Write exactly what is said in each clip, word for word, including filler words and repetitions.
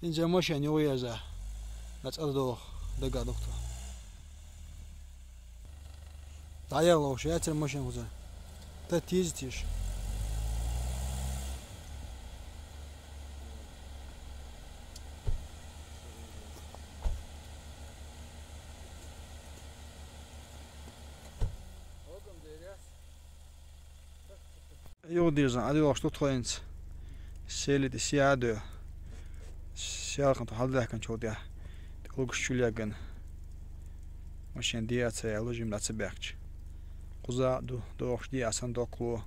ХӀинца машен юха еза. ДацӀара доху, дага духту. ДӀаяла вовш яцара машен хуза. Та тизи тиша. Юха деза, Ӏадилахь ду тхо хӀинца. Сели тӀе сиа а доь. Сиалхан тхо хьалдаьхкинчул тӀехь. ТӀулгаш чу леган. Машен диа ца яьлла, жимма ца баьхкича. Кхуза а ду, дохуш диа сан доккхало.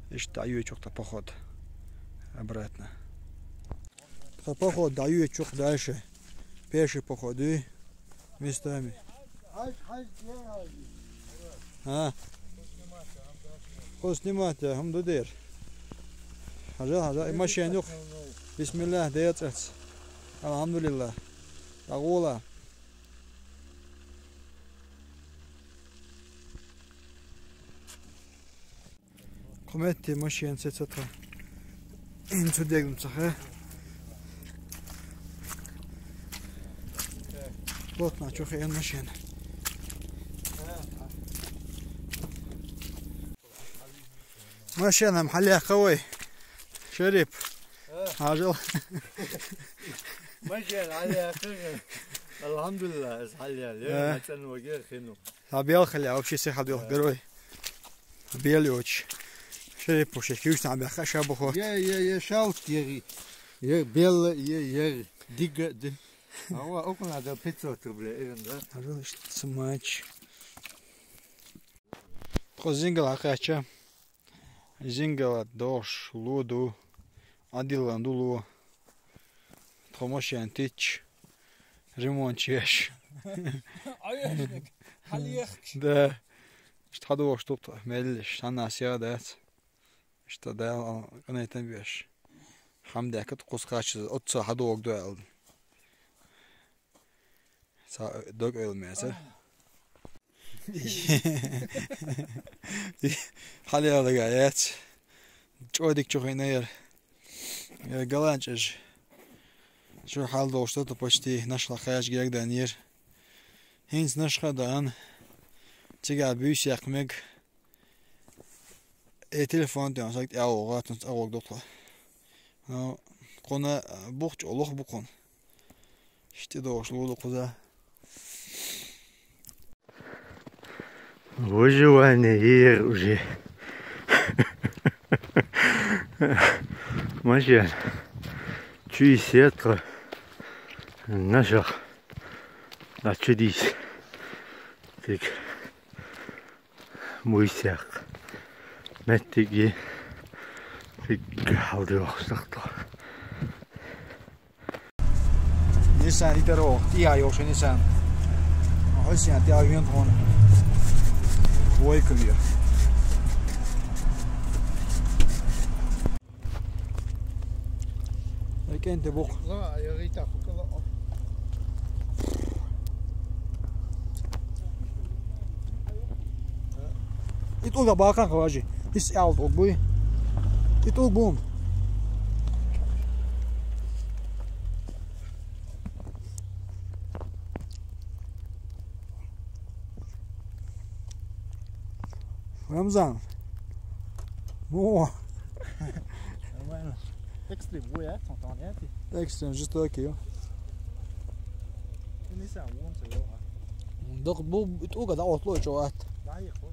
Иштта дӀайоьчух тхан поход. Обратно. Тхан поход дӀайоьчух дальше. Пеший поход дуй. Местами. А? Хо снимать, а, хӀума ду дера. Хьажа, хьажа, и машен юха. Бисмиллах, Дела цӀарца. Алхьамдулиллах. ДӀагӀола. Кху метте машен се ца тха. Ин цу дегнам ца хе. Плотно чу хеан машен. Машенам хьалеха вай. Шерип. Хьажал. Машен хьалеха. Алхьамдулиллах, аз хьалеха. Э. Я цӀан ваге хину. Хьа бел хилла, вообще се хьа бел, герой. Бел йоч. Шерепуше, кюш там бяха, ша бухо. Е, е, е, шаут, е, е, бел, е, е, дига, ди. А ва, окуна да пятьсот рублей, ирен, да? Пожалуйста, смач. Тхо зингала хача. Зингала дош луду. Адилан дулу. Тхо машен тич. Ремонт чеш. Аюшник. Хьалъехкаш. Да. Иштта хьадогӀуш ду-кх тхо, меллиш, цхьанна а сел дац. Иштта Дала къинхетам беш. Хьамдаьхкад кхуза кхаччалца, оццо хьадогӀу ду аьлла. Ца дог ойла меца. Хьалъяла дага яц. ЧӀодик чу хинна яра. Э, галанчӀаш. Чуьра хьал долуш ду-кх почти, нашха кхача герга дан яра. ХӀинца нашха дан. Цига буьйса яккха мега. Э, телефон тӀехь саг тӀаьхьа вогӀу, цунца агӀорг ду тхо. Ну, кхуна бух чӀогӀа лух бу кхуна. Иштта догӀуш луду кхуза. Выживание ера уже. Машен. Чуьйсетха. Нашах. А чудис. Так. Муйсех. Меттиги. Фиг хьалдиоху сахто. Nissan Итаро, тӀе а йолуш Nissan. Хьо сен тӀе а вен тхуна. Войкам я. Экенте буху. И тӀулга бакъан хаважи. Ис аьлла тӀулг буй. И тӀулг бун. Рамзан. Во. Нормально. Экстрим, вы, а, тонтон, а, ты? Экстрим, жестокий, ё. Не сам, вон, всё, а. Док бу, это уга, да, вот, лой, чё, а? Да, я хо.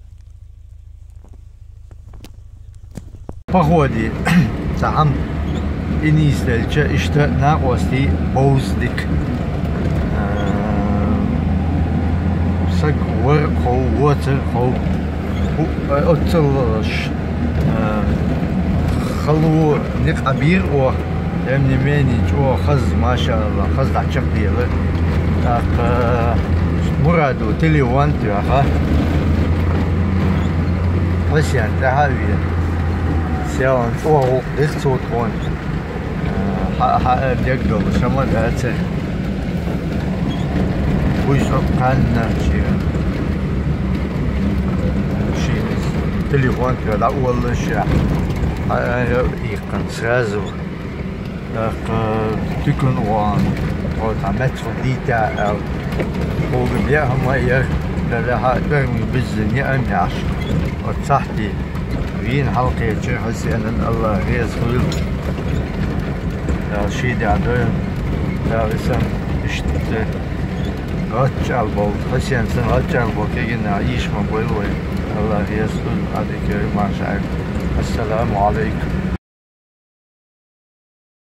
Походе, цхьаъ, и нийсделча, иштта накъостий бовза дика. А, саг вар а хов, воцар а хов. Ху-, а, оццал, а, хало никъ Ӏабийра оха. Тем не менее, чӀогӀа хаза, машаАллахӀ, хаза дӀачекхъелира. ТӀаккха Мурадо телефон тоьхна. Хьасен тӀаьхьа а веана. Селхан чӀогӀа гӀуллакх дира цо тхуна. Хьа, хьа, дегдолуш хӀума дацара. Вуьйцу кхаьнна шен. Шен телефон тоьхна дӀаоллуш. Хьа, а, иккхина сразу. ТӀаккха туькан ван, оцу меттахь дийта аьлла. Кхуьга бехама яр, дара хьа дойма биззина яа меш. Оцу сахьтий. Вийна хьалакхечира Хьусенан, Аллах реза хуьлда. Дала ший ден дойла. Дала и санна иштта гӀаччӀагӀ болу, Хьусен санна гӀаччӀагӀ болу кегийрхой йиш ма бойла вай. Аллах реза хуьлда, Ӏадика йойла, машаӀ. Ассаламу Ӏалайкум.